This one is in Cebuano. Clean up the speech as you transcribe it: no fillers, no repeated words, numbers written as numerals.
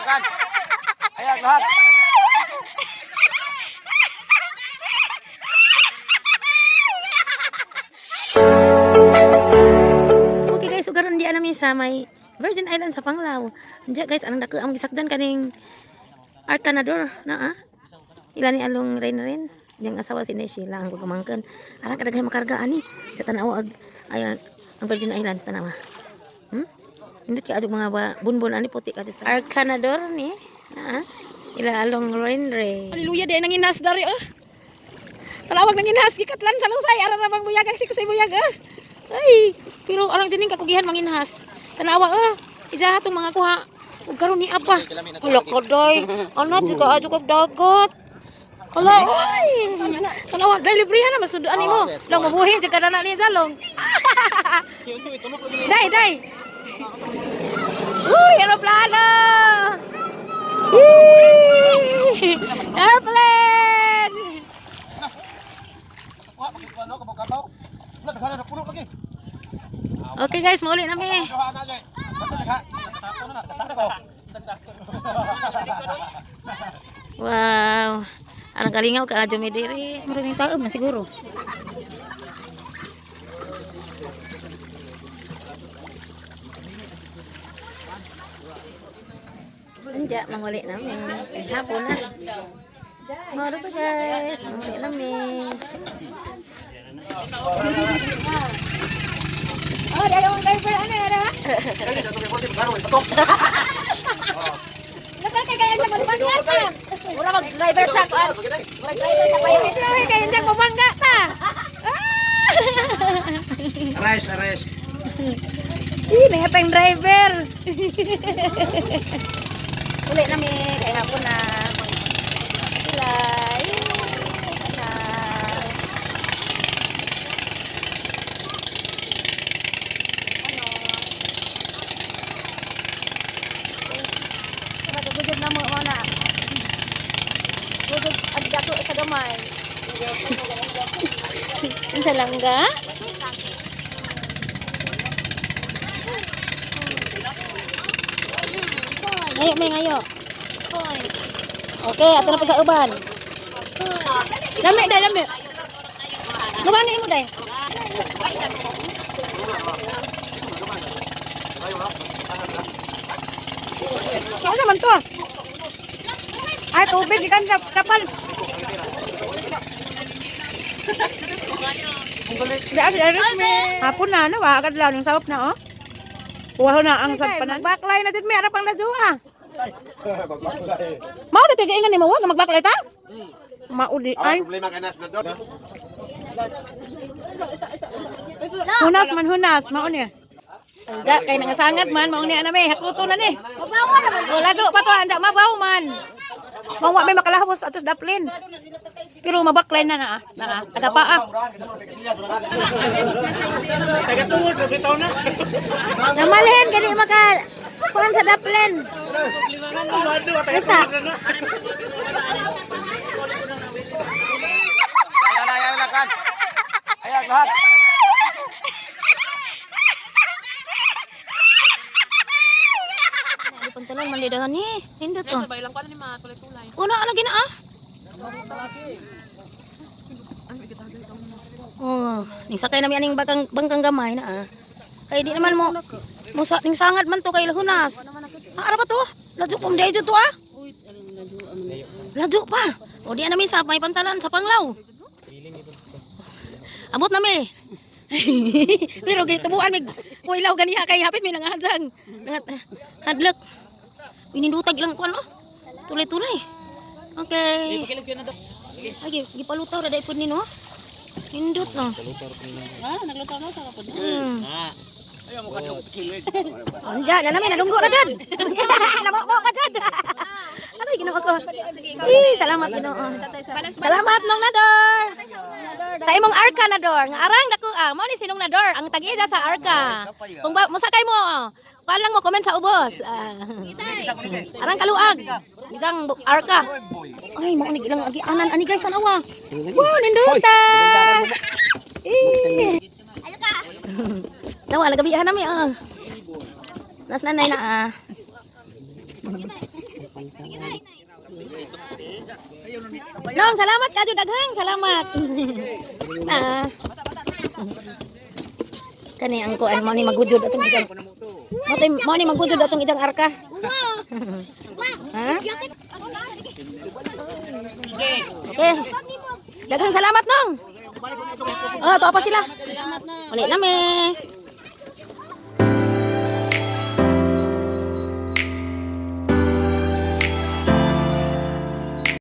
Lakan. Ayan, lahat. Okay guys, so karon di namin sa may Virgin Island sa Panglao. Diya guys, anong dako ang gisakdan kaning Arcanador na ah. Ila ni along Rain Rain. Yang asawa si Neshi lang ang pagkamangkan. Arang kadaghay makarga ani sa tanaw ag ayan ang Virgin Islands tanawa. Indot kay adto mga bunbon ani puti ka sa Arcanador ni. Na ah. Ila along Rain Rain. Hallelujah di nang inas dari oh. Talawag nang inas gikatlan sa lusay ara ra bang buyag ang siksay buyag ah. Ay, pero arang tining kakugihan manginhas. Tanawa ah. Isa hatong mga kuha. Ug karon ni apa. Hala ka day. Ana jud ka adyo kag dagat. Hala oy. Tanawa day librihan na masuduan nimo. Long mabuhi jud ka na ni Zalong. Day day. Uy, aeroplano. Yee! Airplane! Kuha, pakikuha, no? Kabaw-kabaw. Wala, daghan na, puno lagi. Okay guys, mauli na mi. Kuha na, lagi. Basta daghan. Sako na, kasako. Wow. Arang kalingaw ka adyo mi diri. Maraming tao na siguro. Anja, manguli namin. Hapon na. Moro pa guys, manguli namin. Oh, dahil ang driver, ano, ano? Nakakay kaya siya magbangga ta. Mura mag-driver sa kuan. Mag-driver sa pirate. Kaya siya mabangga ta. Ah! Ares, ares. Ih, nangatang driver. Uli nami kay hapon na. Sila. Ih, na. Ano? Gudod na mo mo na. Gudod ag dato sa gamay. Unsa langga? Ngayo, may ngayo. Okay, ato na pa sa uban. Lami dai, lami. Gumani mo dai. Ano naman to? Ay, tubig, ikan sa kapal. Di ari me. Hapon na, no? Agad lang, yung sahop na, oh. Kuha na ang sampanan. Magbaklay na dyan, may ara pang ladyo, ah. Magbaklay. Mao na tigaingan ni mo, wag magbaklay ta? Mauli, Ay, ay. problema ka na sa doon. Hunas man, hunas. Mao niya. Anja, kay nangasangat man, mao niya na may. Hakuto na ni. O, ladyo pa to, anja, mabaw man. Mawa may makalahos atos daplin. Pero mabaklay na na, ah. Na, ah. Taga pa, ah. Namalhin gani maka kuan sa daplen. Isa. Ayan, ayan, lakan. Ayan, lahat. Di pantalan man lidahan ni. Nindot to. Una ano gina ah? Oh, ning sakay nami aning bakang bangkang gamay na ah. Kay di naman mo musa ning sangat man to kay lahunas. Ah, ara ba to? Ladyo pong dayo to ah. Ladyo pa. O di na mi sa may pantalan sa Panglao. Abot na mi. Pero gitubuan mig kuilaw ganiha kay hapit mi nangahadsang. Nangat hadlok. Pinindutag ilang kuan oh. Tulay-tulay. Okay. Ay, gipalutaw ra dai pud ni no. Nindot no. Ah, naglutaw na sa kapod. Anja, na namin nadunggo na jud. Nabubo ka jud. Aray Ginoo ko. Eh, salamat Ginoo. Salamat nong Nador. Sa imong arka Nador, nga arang dako ah, mao ni sinong Nador ang tag-iya sa arka. Kung ba, mosakay mo, kuan lang mo comment sa ubos. Ah. Arang kaluag. Isang arka. Ay, mao ni ilang agianan ani guys tanawa. Wow, ninduta. Eh. Nawa nagabihan nami ah. Nas nanay na ah. Nong, salamat kadyo daghang, salamat. Ah. Kani ang kuan mo ni magujud atong ijang. Mo ni magujud atong ijang arka. Ha? Okay. Daghang salamat, Nong. Oh, tuwa pa sila. Uli na me.